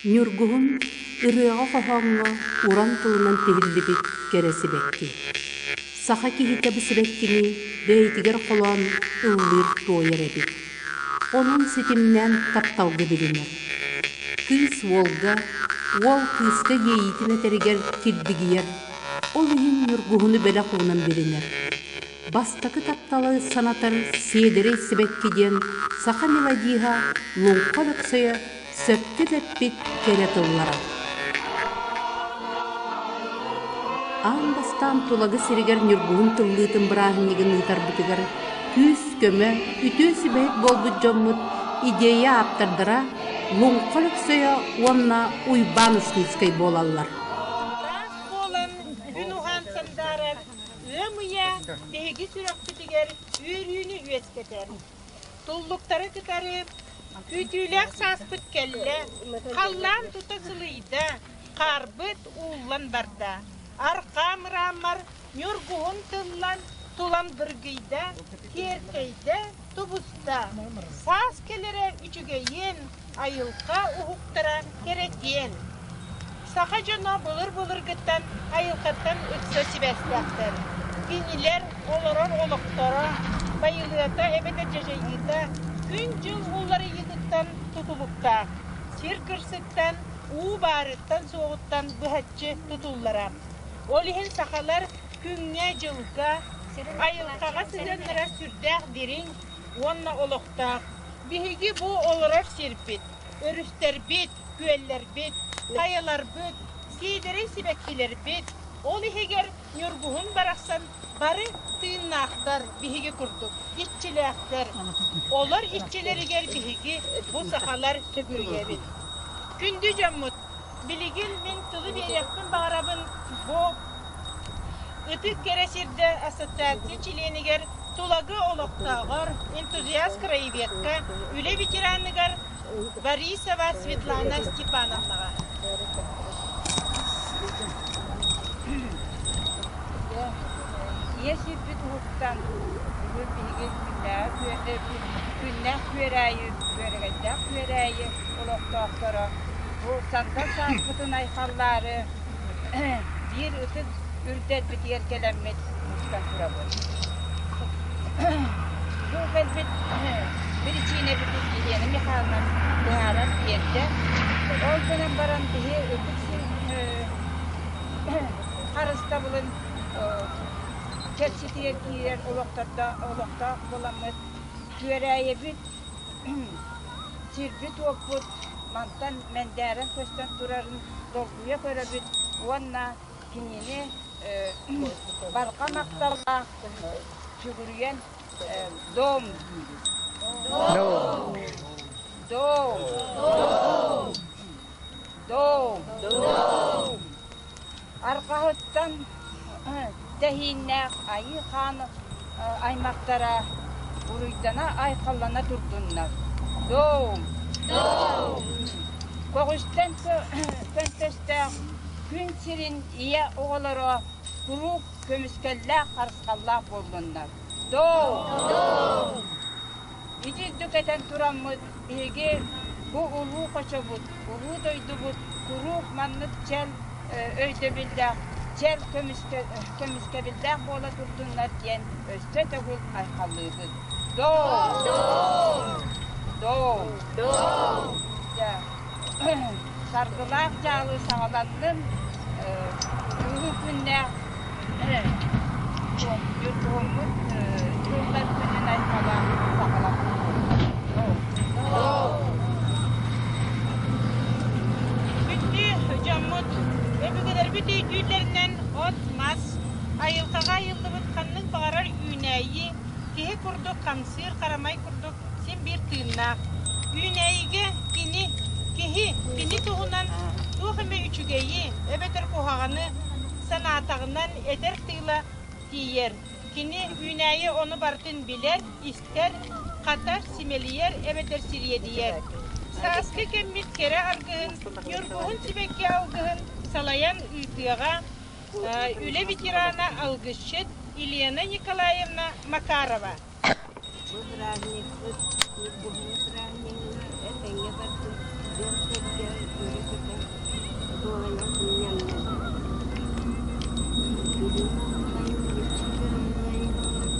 Ньургуһун ырыаҕа-хоһооҥҥо уран тылынан тиһиллибит кэрэ сибэкки. Саха киһитэ бу сибэккини бэйэтигэр холоон ыллыыр-туойар эбит. Онон ситимнээн тапталга билинэр. Кыыс уолга, уол кыыска иэйиитин этэригэр килбигийэр, ол иһин ньургуһуну бэлэх уунан билинэр. Бастакы тапталы санатар сиэдэрэй сибэкки диэн саха мелодиһа Луҥха Өлөксөйө сөпкө да эппит кэрэ тыллара. Аан бастаан Тулагы сиригэр ньургуһун тыллыытын бырааһынньыгын ыытарбытыгар күүс-көмө, үтүө сүбэһит буолбут дьоммут идея ааптардара Луҥха Өлөксөйө уонна Уйбаан Ушницкай буолаллар. Таас буолан күн уһаан сандаарар, ыам ыйа биһиги сүрэхпитигэр үөрүүнү үөскэтэр. Туллуктары кытары күүтүүлээх сааспыт кэллэ, халлаан тута сылыйда, хаарбыт ууллан барда. Арҕаа мырааммар ньургуһун тыллан тулам дыргыйда, киэркэйдэ, тубуста. Саас кэлэрэ үчүгэйин, айылҕа уһуктара кэрэтиэн. Саха дьоно былыр-былыргыттан айылҕаттан ыкса сибээстээхтэр. Кинилэр олорор олохторо, байылыата эбэтэр дьадьайыыта күн-дьыл уларыйыытыттан тутулуктаах. Сир кырсыттан, уу баарыттан-суоҕуттан быһаччы тутуллара. Ол иһин сахалар күҥҥэ-дьылга, айылҕаҕа сыһыаннара сүрдээх дириҥ уонна олохтоох. Биһиги бу олорор сирбит, өрүстэрбит, күөллэрбит, хайаларбыт, сиэдэрэй сибэккилэрбит, ол иһигэр ньургуһун барахсан бары тыыннаахтар биһиги курдук, иччилээхтэр. Олор иччилэригэр биһиги бу сахалар сүгүрүйэбит. Күндү дьоммут, билигин мин тылы биэриэхпин баҕарабын бу Ытык кэрэ сирдэ ассоциация чилиэнигэр Тулагы олохтооҕор, энтузиаст-краеведка, үлэ ветераныгар Борисова Светлана Степановнаҕа. Ийэ сирбит уһуктан, бүгүн биһиги күннээх күөрээйи, күөрэгэйдээх күөрээйи олохтоохторо бу сандал сааспытын айхаллаары биир ытык үрдэлбитигэр кэлэммит мустан турабыт. Бу кэлбит биричиинэбитин Елена Михайловна быһааран биэрдэ. Ол гынан баран биһи ытык сир харыстабылын чэрчитигэр киирэр олохтоох буоламмыт Күөрээйэбит сирбит-уоппут мантан мэндээрэн көстөн турарын долгуйа көрөбүт уонна кинини барҕа махталлаах сүгүрүйэн дом диибит. Дом! Дом! Дом! Арҕаһыттан тэһииннээх Айыы Хаан аймахтара уруйдана-айхаллана турдуннар. Дом! Көҕүстэн көнтөстөөх күн сирин ийэ оҕолоро куруук көмүскэллээх харысхаллаах буоллуннар. Дом! Ити үрдүк этэн тураммыт, биһиги бу улуу хочобут, улуу дойдубут куруук маннык чэл өйдөбүллээх, чэл көмүскэбиллээх буола турдуннар диэн өссө төгүл айхаллыыбыт. Доо! Доо! Саргылаах дьаалы саҕаланнын, бүгүн күннээх Ньургуһуммут тыллар күнүн айхала саҕаланнын. Күндү дьоммут, өбүгэлэрбит өйдүүллэринэн от-мас, айылҕаҕа айыллыбыт ханнык баҕарар үүнээйи киһи курдук хамсыыр харамай курдук син биир тыыннаах. Үүнээйигэ кини, киһи кини туһунан туох эмэ үчүгэйи эбэтэр куһаҕаны санаатаҕынан этэр тыла тиийэр. Кини үүнээйи ону барытын билэр, истэр, хатар, симэлийэр эбэтэр сириэдийэр. Сааскы кэммит кэрэ аргыһын, ньургуһун сибэкки алгыһын салайан ыытыаҕа үлэ ветерана алгысчыт Елена Николаевна Макарова. Бу бырааһынньыкпыт, ньургуһун бырааһынньыгынан этэҥҥэ бардын. Дьон-сэргэ үөрэ-көтө дуолайа сынньанна. Илин аһыллан, мүччү көрүллэн,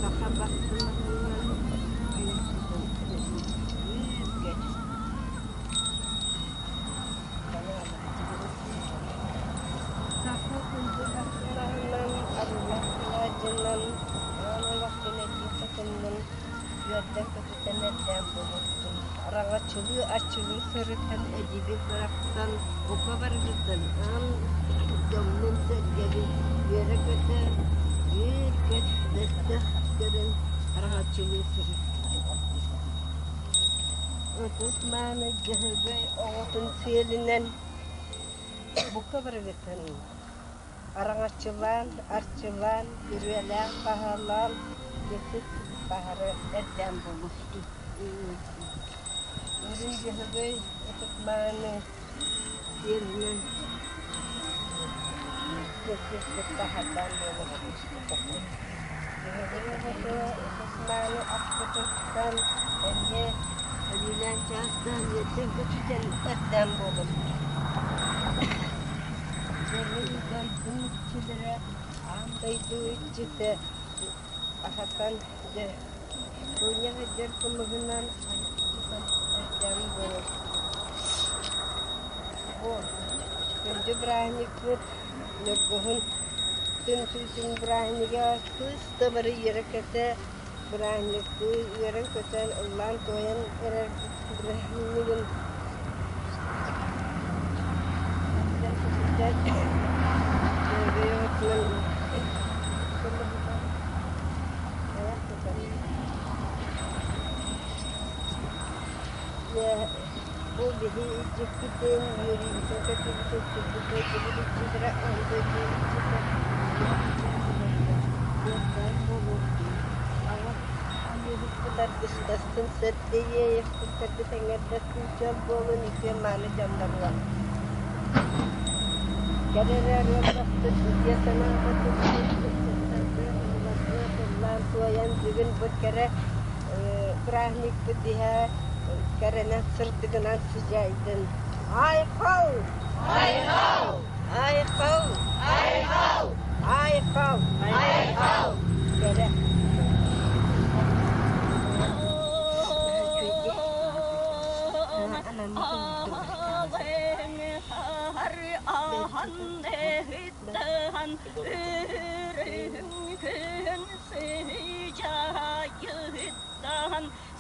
саха бастыҥ аһынан айах тутан үөргөт. Саха күндү астааһынан, арыылаах алаадьынан, аан олохтон эргин хотуннун үөрдэн-көтүтэн эрдээн буолуохтун. Араҥаччылыы арчылыы сырыттан эдьиийбит барахсан бука барыгыттан аан дьоммун-сэргэбин үөрэ-көтө, үөр-көт бэттэх көрөн араҥаччылыы сырыттын. Ытыс мааны Дьөһөгөй оҕотун сиэлинэн бука барыгытын араҥаччылаан, арчылаан, күрүөлээн-хаһаалаан дьэсит баһары эрдээн булустун. Үрүҥ Дьөһөгөй ытык мааны сиэлинэн дьэсиппит баһардаан буолуохтун. Дьөһөгөй оҕото ытык мааны аппытыттан эмиэ өлүүлээн чаастаан үөрдэн-көтүтэн эрдээн буолуохтун. Дьонун дойдум иччилэрэ, аан дойду иччитэ аһатан дьэ Дуня сылдьар кымыһынан тутан эрдээн буолуохтун. Бу күндү бырааһынньыкпыт Ньургуһун түмсүүтүн бырааһынньыга кыыс да бары үөрэ-көтө бырааһынньыктыы үөрэн-көтөн ыллаан-туойан эрэр бырааһынньыгын Бу биһи илдьиппитин, үөрүүбүтүн көтүүбүтүн сирбит дойдубут иччилэрэ, аан дойду иччитэ Үөрдээн буолуохтун. Аҕа Алиһыкпыт аргыстастын, сэрдэйиэйэхситтэрбит эҥэрдэстин, дьол буолун, үтүө мааны дьонноругар. Кэрэ эрэ арыалласпыт үтүө санааҕа туппут ыччаттарга, оҕолорго тыллаан туойан бүгүн бу кэрэ бырааһынньыкпыт иһэ кэрэнэн сырдыгынан сыдьаайдын. Айхал! Айхал! Айхал! Айхал! Айхал! Айхал! Кэрэ.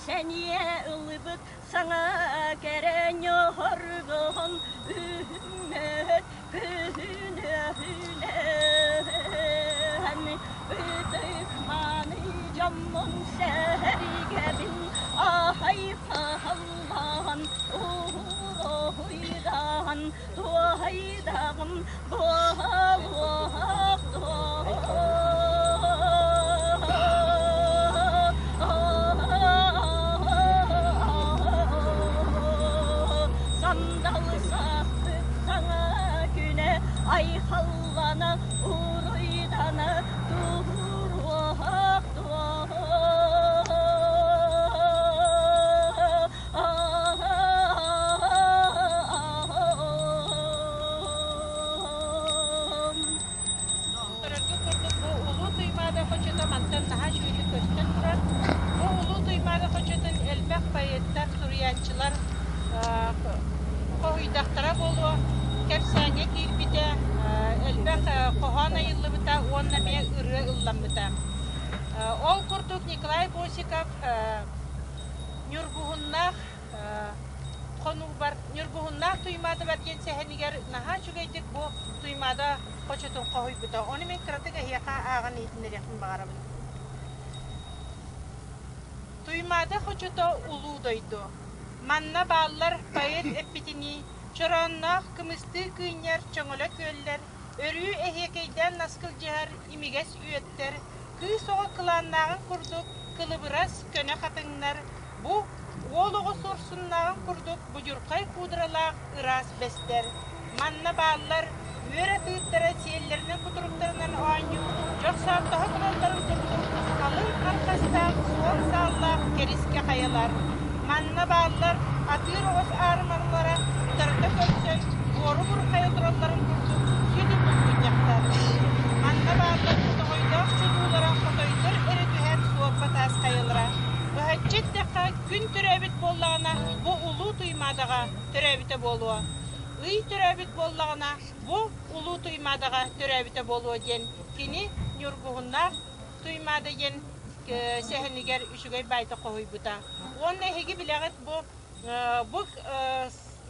Сэниэ ылбыт саҥа кэрэ ньоһоргоһон үһүммэт күһүнөһүнэн ытык мааны дьоммун сэргэбин аһай хаһаллаан уруһуйдаан туһайдаҕым буолуох Сандал сааспыт саҥа күнэ айхаллана уруйдана туруох Көрөргө курдук бу Улуу Туймаада хочото мантан наһаа үчүгэйдик көстөн турар. Бу Улуу Туймаада хочотун элбэх поэттар, суруйааччылар хоһуйдахтара буолуо. Кэпсээҥҥэ киирбитэ, элбэх хоһоон айыллыбыта уонна эмиэ ырыа ылламмыта. Ол курдук Николай Босиков Ньургуһуннаах хонуубар Ньургуһуннаах Туймаадабар диэн сэһэнигэр наһаа үчүгэйдик бу Туймаада хочотун хоһуйбута. Ону мин кыратык эһиэхэ ааҕан иһитиннэриэхпин баҕарабын. Туймаада хочото улуу дойду. Манна бааллар поэт эппитинии чороонноох кымыстыы кыынньар чоҥоло күөллэр, өрүү эһиэкэйдээн наскылдьыһар имигэс үөттэр, кыыс оҕо кылааннааҕын курдук кылыбырас көнө хатыҥнар, бу уол оҕо сорсуннааҕын курдук будьурхай куударалаах ыраас бэстэр. Манна бааллар үөр атыырдара сиэллэринэн кутуруктарынан оонньуур, дьохсооттоһо туралларын курдук халыҥ арҕастаах суон сааллаах кэрискэ хайалар. Манна бааллар Атыыр оҕус аарымалара утарыта көрсөн, буору бурхайа туралларын курдук сүдү булгунньахтар. Манна бааллар хотоҕойдоох чулуулара хотойдор эрэ түһэр суорба таас хайалара. Быһаччы эттэххэ, күн төрөөбүт буоллаҕына, бу Улуу Туймаадаҕа төрөөбүтэ буолуо. Ый төрөөбүт буоллаҕына, бу Улуу Туймаадаҕа төрөөбүтэ буолуо диэн кини Ньургуһуннаах Туймаада диэн сэһэнигэр үчүгэй баайда хоһуйбута. Уонна эһиги билэҕит бу бу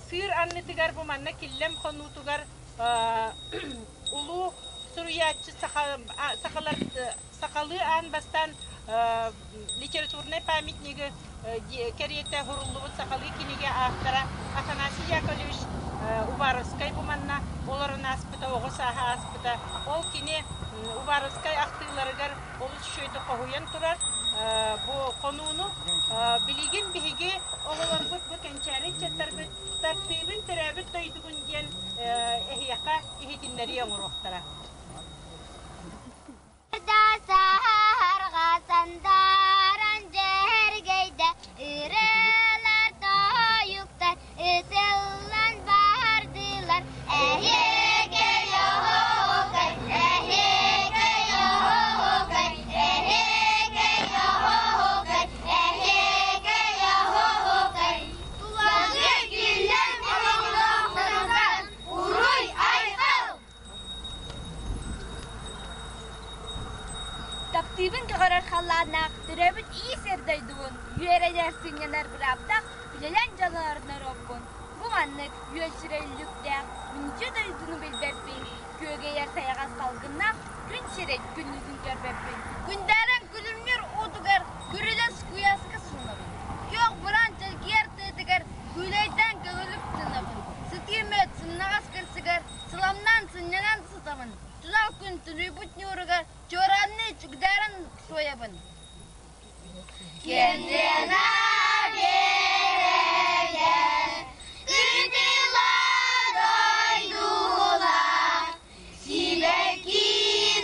сыыр аннытыгар бу манна Киллэм хонуутугар улуу суруйааччы сахалар сахалыы аан бастаан литературнай памятнигы кэриэтэ суруллубут сахалыы кинигэ автора Афанасий Яковлевич Уваровскай бу манна олорон ааспыта, оҕо сааһа ааспыта. Ол кини Уваровскай ахтыыларыгар олус үчүгэйдик хоһуйан турар. Бу хонууну билигин биһиги оҕолорбут бу кэнчээри ыччаттарбыт таптыыбын төрөөбүт дойдубун диэн эһиэхэ иһитиннэрии оҥоруохтара. Саһарҕа сандаран дьэргэйдэ, ырыалар тойуктар ытыллан бардылар. Эһиги оһуокай, эһиги оһуокай, эһиги оһуокай, эһиги оһуокай. Тулалыы киллэр олоҥхолоохторугар уруй-айхал! Таптыыбын көҕөрөр халлааннаах, төрөөбүт ии сир дойдубун, үөрэнэр, сынньанар бырааптаах, үлэлээн дьоллонор норуоппун. Бу маннык үөл сирэ үллүктээх, мүнчү дойдуну билбэппин, күөгэйэр сайаҕас салгыннаах күн сирин күннүтүн көрбөппүн. Күндээрэн күлүмнүүр уутугар күрүлэс куйааска суунабын. Күөх бураан чэлгийэр тыатыгар күүлэйдээн көҥүлүк тыынабын. Сытыы мүөт сымнаҕас кырсыгар Сыламнаан сынньанан сытабын, тунал күн тунуйбут ньууругар чуораанныы чугдааран суойабын. Кэннина биэрэгэр күтүла дойдулар сибэкки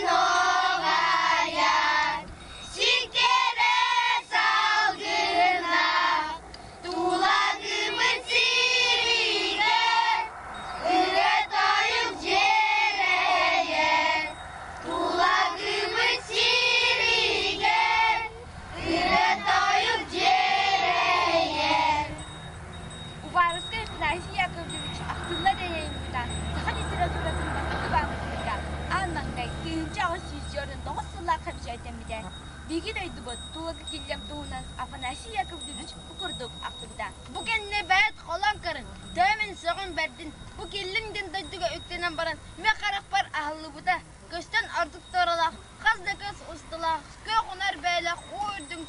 нуоҕайар сиккэрэ салгыннар Тулагыбыт сиригэр ырыа-тойук дьиэрэйэр, Тулагыбыт сиригэр ырыа-тойук дьиэрэйэр. Уваровскай Афанасий Яковлевич ахтыллар эрэйиммитэ саха литературатын бастакы пааматынньыга аан маҥнай 1809 сыллаахха бэчээттэммитэ. Биһиги дойдубут Тулагы Киллэм туһунан Афанасий Яковлевич бу курдук ахтыбыта. Бу кэннэ бэйэт холон көрүн, төһө сөҕүн бэрдин, бу киллим диэн дойдуга үктэнэн баран, мин харахпар аһыллыбыта, көстөн ордук туоралаах, хас да көс усталаах, күөх унар бэйэлээх уу үрдүҥ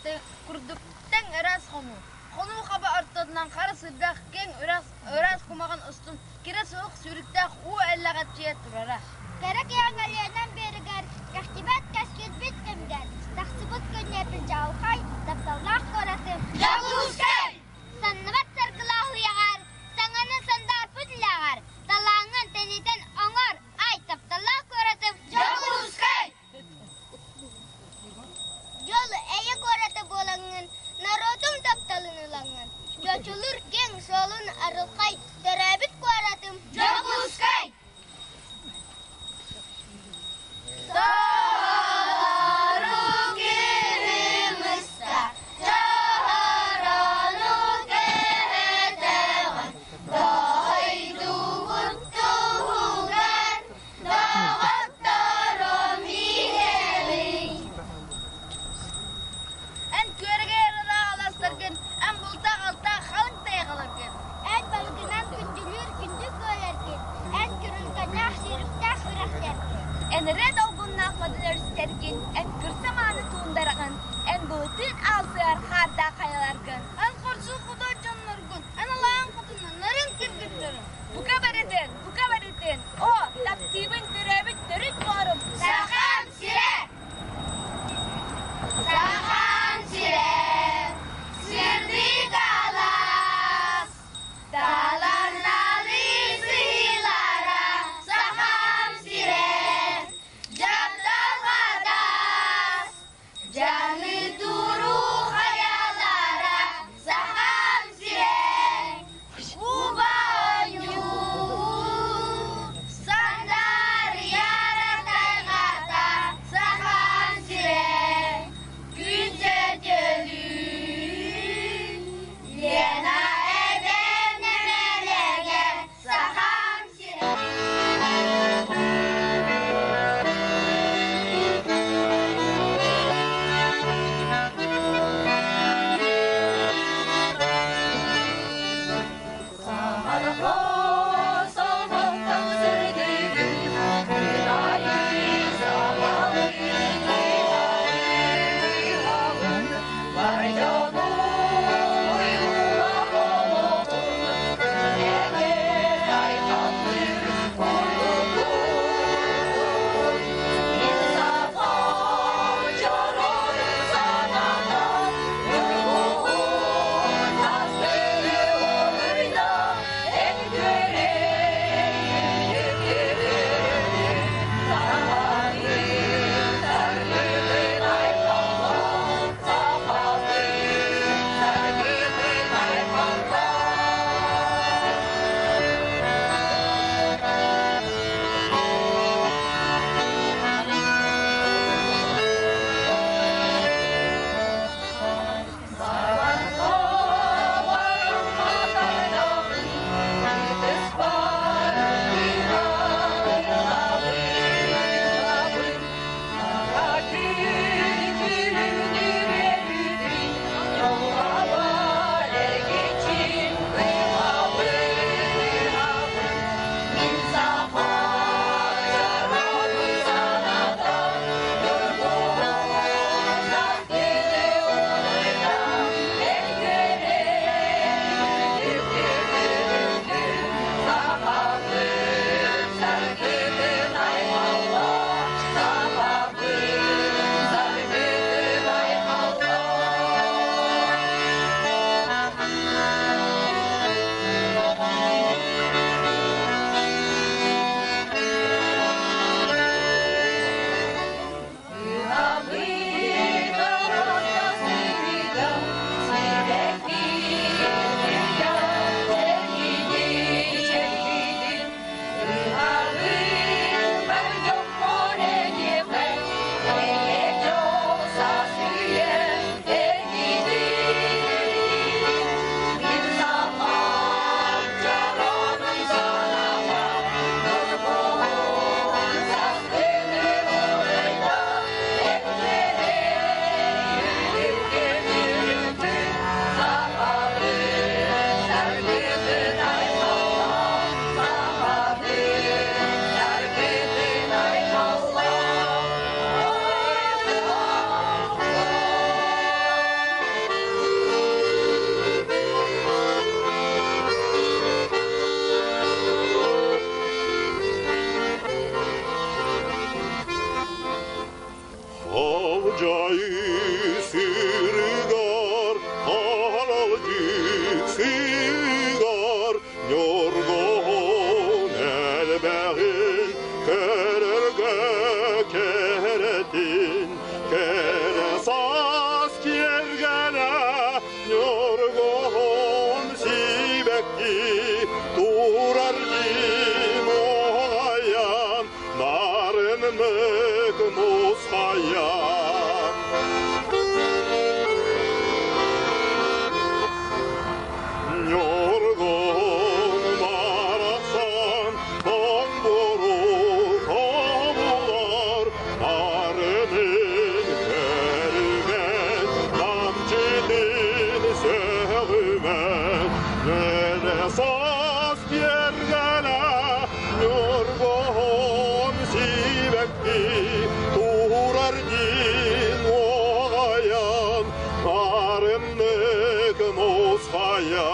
курдук тэҥ ыраас хонуу. Хонуу хаба ортотунан хара сырдаах киэҥ ыраас, ыраас кумаҕын устун кирэ суох сүүрүктээх уу эллэҕэччийэ турара. Кэрэ киэҥ Өлүөнэм биэригэр кэхтибэт кэскилбит кэмигэр тахсыбыт күннэрбин чаҕылхай тапталлаах куоратым Дьокуускай! Санныбат саргылаах уйаҕар, саҥаны сандаарпыт үлэҕэр, талааҥҥын тэнитэн оҥор, ай, тапталлаах куоратым Дьокуускай! Дьол эйэ куората буолаҥҥын, норуотум тапталын ылаҥҥын, чочулуур киэҥ суолун арылхай, төрөөбүт куоратым Дьокуускай! Толору күнүм ыста, дьоһорону көтөҕөн, дойдубут туһугар доҕотторум иһэбин. Эн күөрэгэй ыраах аластаргын, эн бултаах-алтаах халыҥ тайҕаларгын. Эн балыгынан күндүлүүр күндү күөлэргин, эн күрүлгэннээх сүүрүктээх үрэхтэргин. Эн ырыа долгуннаах модун өрүстэргин, эн кырса мааны туундараҕын, эн былытыын аалсыар хаардаах хайаларгын. Эн хорсун худой дьонноргун, эн алаан хотунун, нарын кыргыттарын. Бука барытын, бука барытын, о, таптыыбын төрөөбүт төрүт буорум. Сахам сирэ! Сахам сирэ, сырдык алаас, Таланналы сыһыылара Сахам сирэ, дьапталҕа таас. нусхайан. Ньургун барахсан тоҥбуру тобулар, нарынын көрүмэн, намчытын сөҕүмэн, Нөлө саас киэргэлэ Ньургун сибэкки турар дьиҥ уоҕайан, Нарыннык мусхайан.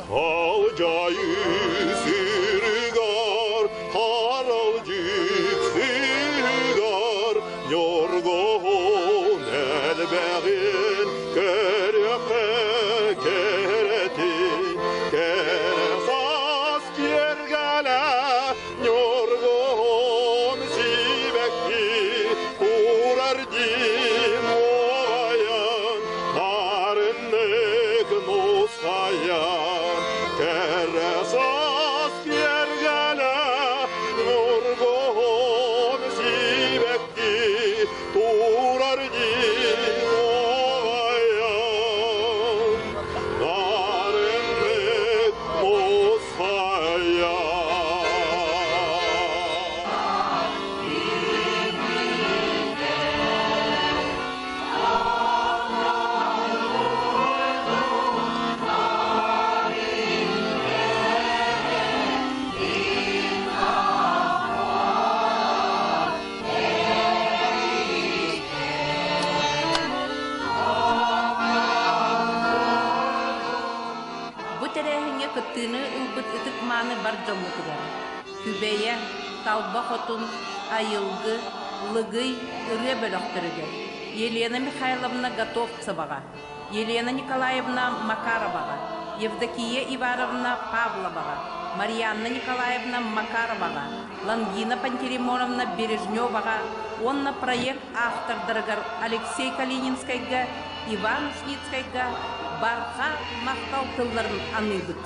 Алдьайыы сиригэр, харалдьык сиригэр, Ньургуһун элбэҕин көрүөххэ кэрэтин, кэрэ саас киэргэлэ Ньургуһун сибэкки куурар дьиҥ уоҕайан, нарыннык нусхайан, кэрэ саас киэргэлэ Ньургуһун сибэкки турар дьиҥ уоҕайан, нарыннык нусхайан. Бу тэрээһиҥҥэ кыттыыны ылбыт ытык-мааны бар дьоммутугар Күбэйэ, Талба Хотун, Айылгы, Лыгый ырыа бөлөхтөрүгэр Елена Михайловна Готовцеваҕа, Елена Николаевна Макароваҕа, Евдокия Ивановна Павловаҕа, Марианна Николаевна Макароваҕа, Лангина Пантелеймоновна Бережневаҕа уонна проект автордарыгар Алексей Калининскайга, Иван Ушницкайга барҕа махтал тылларын аныыбыт.